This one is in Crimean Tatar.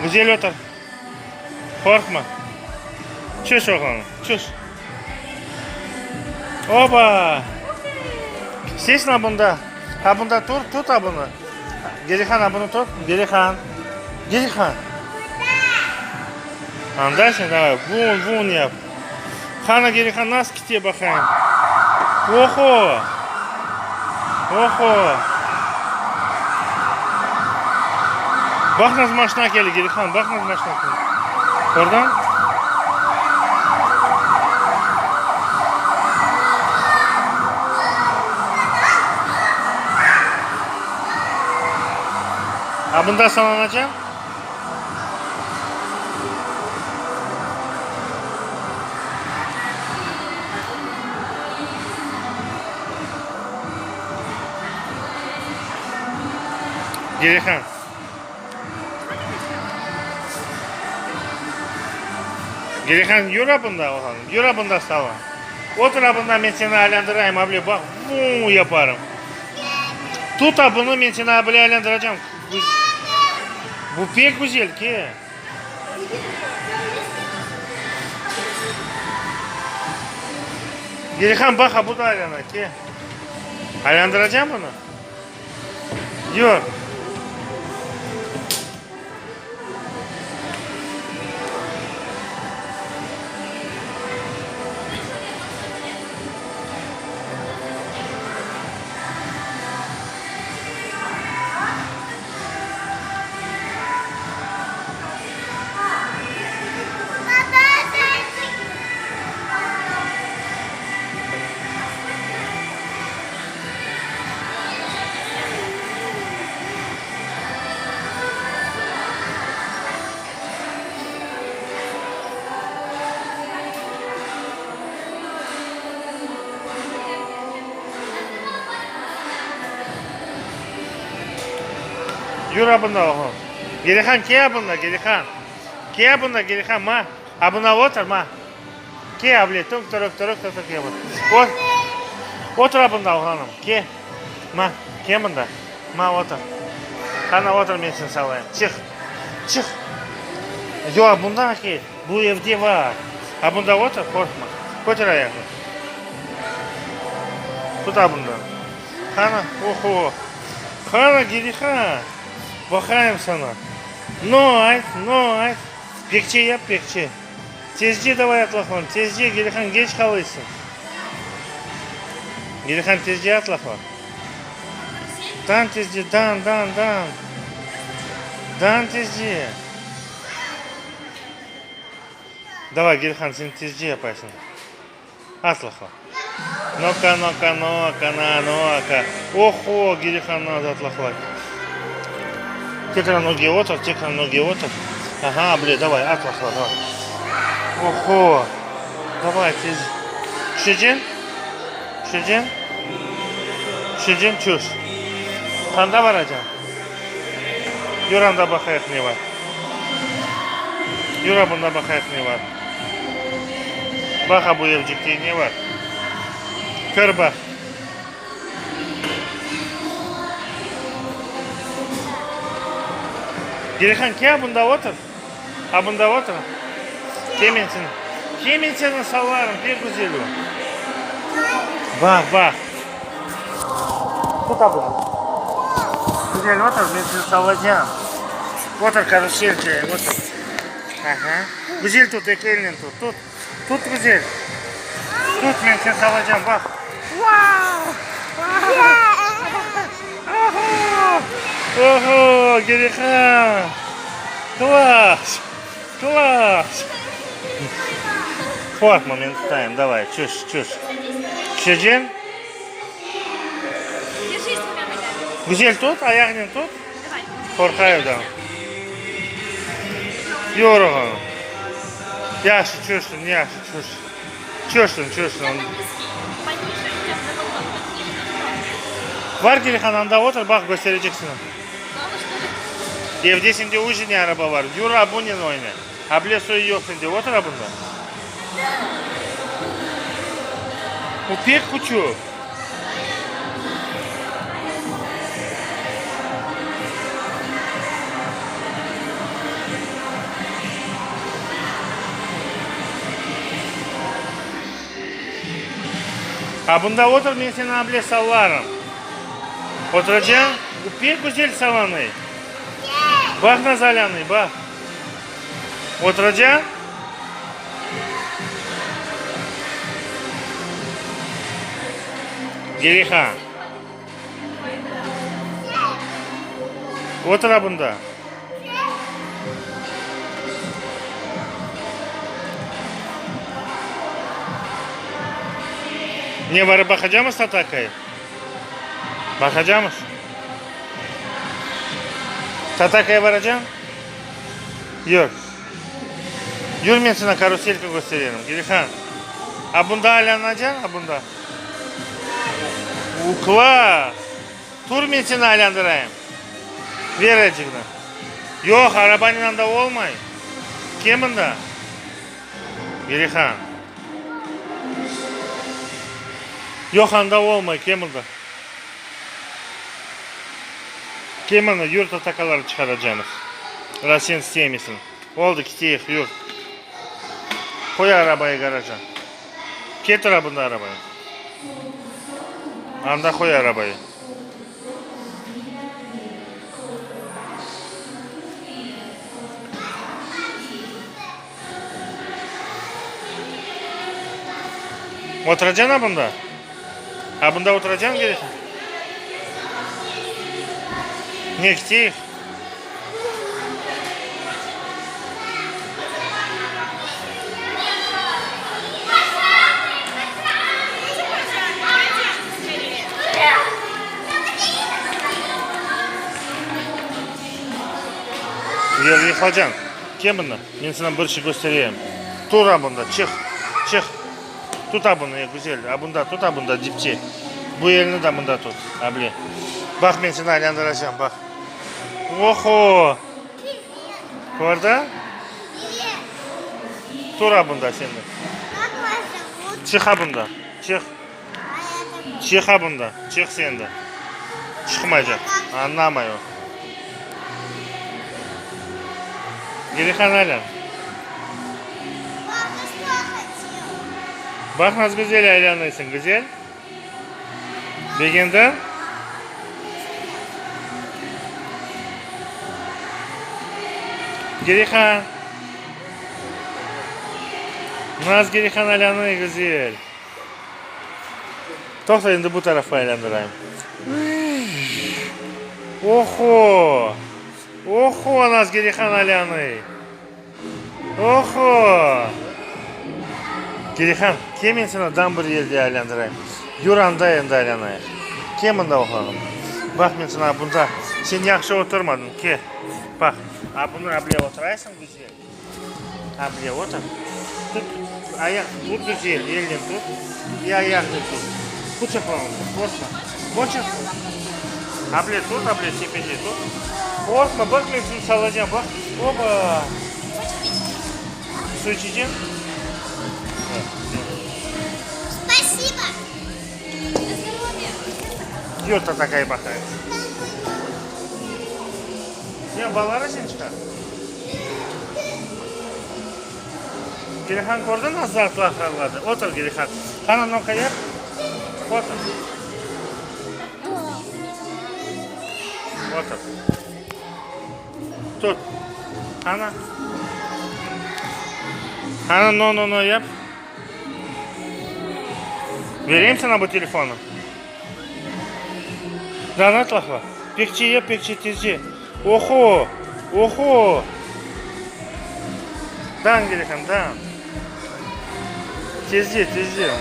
Güzel otur. Qorqma. Çüş oğlanım, çüş. Oba! Sesna bunda. Ha bunda tur, tut ha bunı. Gerihan ha bunı tut. Gerihan. Gerihan. Anda sen davay. Vun, vun yap. Qana Gerihan nasıl kite baqayım. Oho! Oho! Baq nasıl maşina kele, Gerihan, baq nasıl maşina kele. Kördiñ? A bunda sallanacaq? Gerihan. Gerihan, yür bunda oğlanım, yür bunda sallan. Otur bunda, men seni aylandırayım, able, baq, vuu yaparım. Tut bunı, men seni able aylandıracağım. Bu pek güzel ki. Gerihan, baq, ha bu da aylana, ke. Aylandıracağım bunı. Yür. Yür bunda oğlum. Gerihan ke bunda, Gerihan. Ke bunda, Gerihan, ma. A buna otur, ma. Ke able, tünk török török török ke bunda. Otur bunda oğlanım. Ke. Ma, ke bunda. Ma otur. Qana otur men seni salayım. Çık. Çık. Yoq, bundan ke. Bu evde bar. A bunda otur, qorqma. Köter ayağını. Tut a bundan. Qana, oho. Qana, Gerihan. Baqayım sana. No, ayt, no, ayt. Pekçe yap, pekçe. Tezce davay atlaqlan, tezce, Gerihan, geç qalıysıñ. Gerihan, tezce atlaqlan. Dan tezce, dan, dan, dan. Dan tezce. Davay, Gerihan, sen tezce yapaysıñ. Atlaqla. No-ka, no-ka, no-ka, na, no-ka. Oho, Gerihan naz atlaqlay. Tekrar noge otur, tekrar noge otur. Aha, ble, davay, atlaqla, davay. Oho, davay, tez. Tüşeceñ? Tüşeceñ? Tüşeceñ, çüş. Qanda baracañ? Yür anda baqayıq ne bar. Yür bunda baqayıq ne bar. Baq, bu evcikte ne bar. Kir baq. Gerihan, kel bunda otur. A bunda otur. Kel men seni, kel men seni sallarım, pek güzel o. Baq, baq. Tut a bunı. Güzel otur, men seni sallacağım. Otur karuselce, otur. Aha. Güzel tut, eki elnen tut, tut. Tut güzel. Tut, men seni salacağım, baq. Oho, Gerihan. Klass, klass. Qorqma, men tutayım, davay, çüş, çüş. Tüşeceñ? Güzel tut, ayağınen tut. Qorqayıq da. Yoruğan. Yahşı, çüşsün, yahşı, çüş. Çüşsün, çüşsün. Var Gerihan, anda otur, baq, kösterecek sana. Evde sende ujine araba var. Yür, a bunen oyna. Able soyu yoq sende, otur a bunda. Bu pek küçük. A bunda otur, men seni able sallarım. Oturacañ? Bu pek güzel salanıy. Baq nasıl aylanıy, baq. Oturacañ? Geliha. Otur a bunda. Ne, barıp baqacamız Tatakaya? Baqacamız. Tatakaya baracañ? Yür. Yür, men sana karuselka köstererim. Gelihan. A bunda aylanacañ, a bunda? U, klass! Tur, men seni aylandırayım. Ver elcigini. Yoq, arabanen anda olmay. Kel mında. Gelihan. Yoq, anda olmay, kel mında. Kel mında, yür, tatakalarnı çıqaracamız. Raa sen istemeysiñ. Oldı, keteyik, yür. Qoy arabayı garaja. Ketir a bunda arabayı. Anda qoy arabayı. Oturacañ a bunda? A bunda oturacañ kerek? Ne, keteyik? Gel, yıqlacañ. Kel mında, men saña bir şey köstereyim. Tur a bunda, çıq, çıq. Tut a bunı, güzel, a bunda tut, a bunda, dipçe. Bu elini de mında tut, able. Baq, men seni aylandıracağım, baq. Oho! Kördi? Tur a bunda sen de. Çıq a bunda, çıq. Çıq a bunda, çıq sen de. Çıqmaycaq, añlamay o. Gelihan aylan. Baq nasıl güzel aylanıysıñ, güzel. Begendiñ? Gelihan. Naz Gelihan aylanıy güzel. Toqta, endi bu tarafqa aylandırayım. Oho! Oho, Naz Gelihan aylanıy. Oho! Gelihan, kel men seni dam bir yerde aylandırayım. Yür anda endi aylanayıq. Kel mında, oğlanım. Baq, men sana bunda. Sen yahşı oturmadıñ, kel. Baq, a bunı able oturaysıñ güzel. Able otur. Tut, ayaq tut güzel, elnen tut. İ ayaqnen tut. Quçaqla onı, qorqma. Quçaqla. Able tut, able tepede tut. Qorqma, baq men seni salacağım, baq. Oba! Suv içeceñ? Spasibo. Yür, tatakay baqayıq. Ya, balaları sen çıqar. Gelihan kördi nasıl atlı Otur, Gelihan. Qana, no-ka yap. Otur. Otur. Tut. Qana. Qana, no, no, no yap. Vereyim sana bu telefonnı? Dana laqla. Pekçe yap, pekçe tezce. Oho! Oho! Dan, Gelihan, dan. Tezce, tezce.